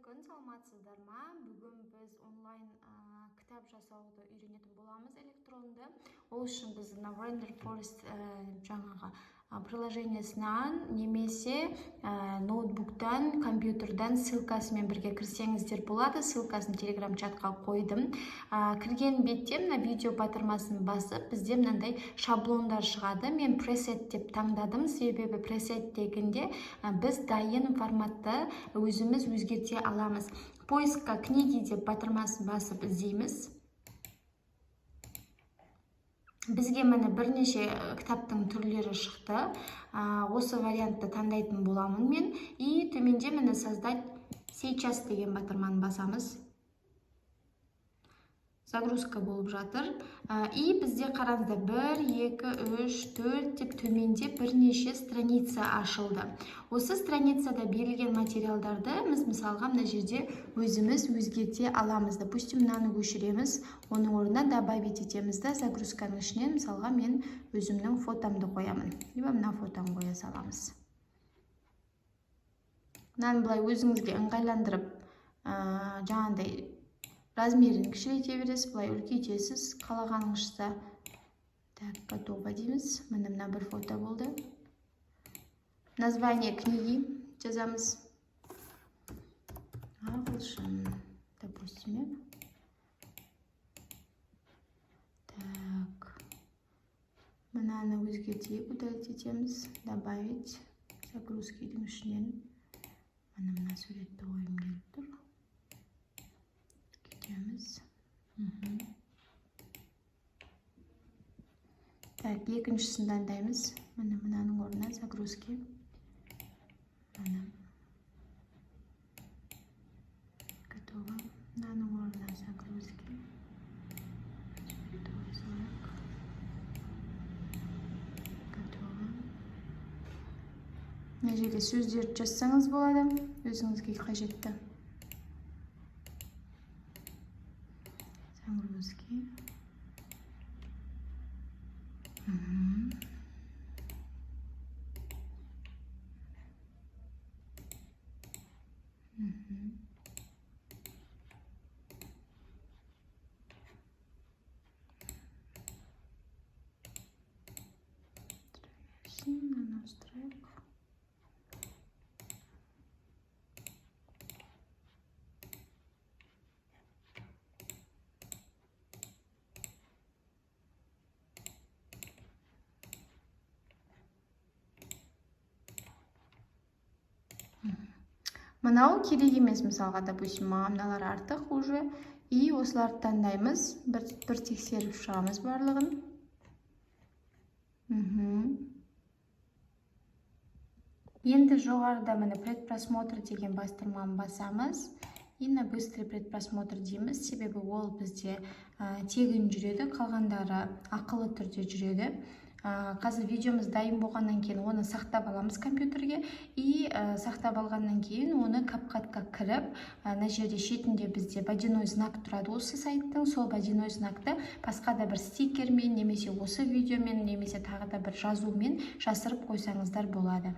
Күн, саламатсыздар ма? Бүгін біз онлайн кітап жасауды үйренетін боламыз, электронды. Ол үшін біз мына Render Forest жаңағы приложениесынан немесе ноутбуктан, компьютердан ссылкасымен бірге кірсеңіздер болады. Ссылкасын телеграм чатқа қойдым. Кірген бетте мына видео батырмасын басып, бізде мынандай шаблондар шығады. Мен пресет деп таңдадым, себебі пресет дегенде біз дайын форматты өзіміз өзгерте аламыз. Поискқа «книги» деп батырмасын басып іздейміз. Бізге, міне, бірнеше кітаптың түрлері шықты. Осы вариантты таңдайтын боламын мен. И төменде, міне, «Создать сейчас» деген батырманы басамыз. Загрузка болып жатыр. И бізде, қараңыздар, бір, екі, үш, төрт деп төменде бірнеше страница ашылды. Осы страницада берілген материалдарды біз, мысалға, мына жерде өзіміз өзгерте аламыз. Допустим, мынаны өшіреміз, оның орнына добавить етеміз да, загрузканың ішінен, мысалға, мен өзімнің фотомды қоямын, либо мына фотоны қоя саламыз. Мынаны былай өзіңізге ыңғайландырып, жаңағындай размерін кішірейте бересіз, былай үлкейтесіз қалағаныңызша. Так, «Готово» дейміз. Міне, мына бір фото болды. Название книги жазамыз, ағылшын, допустим, иә. Так, мынаны өзгертейік, удалить етеміз, добавить, загрузкидің ішінен, міне, мына суретті қойғым келіп тұр. Кетеміз. Так, екіншісін таңдаймыз. Міне, мынаның орнына загрузки, міне, готово. Мынаның орнына загрузки, суретті қоя салайық. Готово. Мына жерге сөздерді жазсаңыз болады, өзіңізге қажетті. Загрузки. Мынаны ауыстырайық. Мынау керек емес, мысалға, допустим, маған мыналар артық уже. И осыларды таңдаймыз, бір тексеріп шығамыз барлығын. Енді жоғарыда, міне, «Предпросмотр» деген бастырманы басамыз и на «Быстрый предпросмотр» дейміз, себебі ол бізде тегін жүреді, қалғандары ақылы түрде жүреді. Қазір видеомыз дайын болғаннан кейін оны сақтап аламыз компьютерге. И сақтап алғаннан кейін оны CapCut-қа кіріп, мына жерде шетінде бізде водяной знак тұрады осы сайттың. Сол водяной знакты басқа да бір стикермен немесе осы видеомен немесе тағы да бір жазумен жасырып қойсаңыздар болады.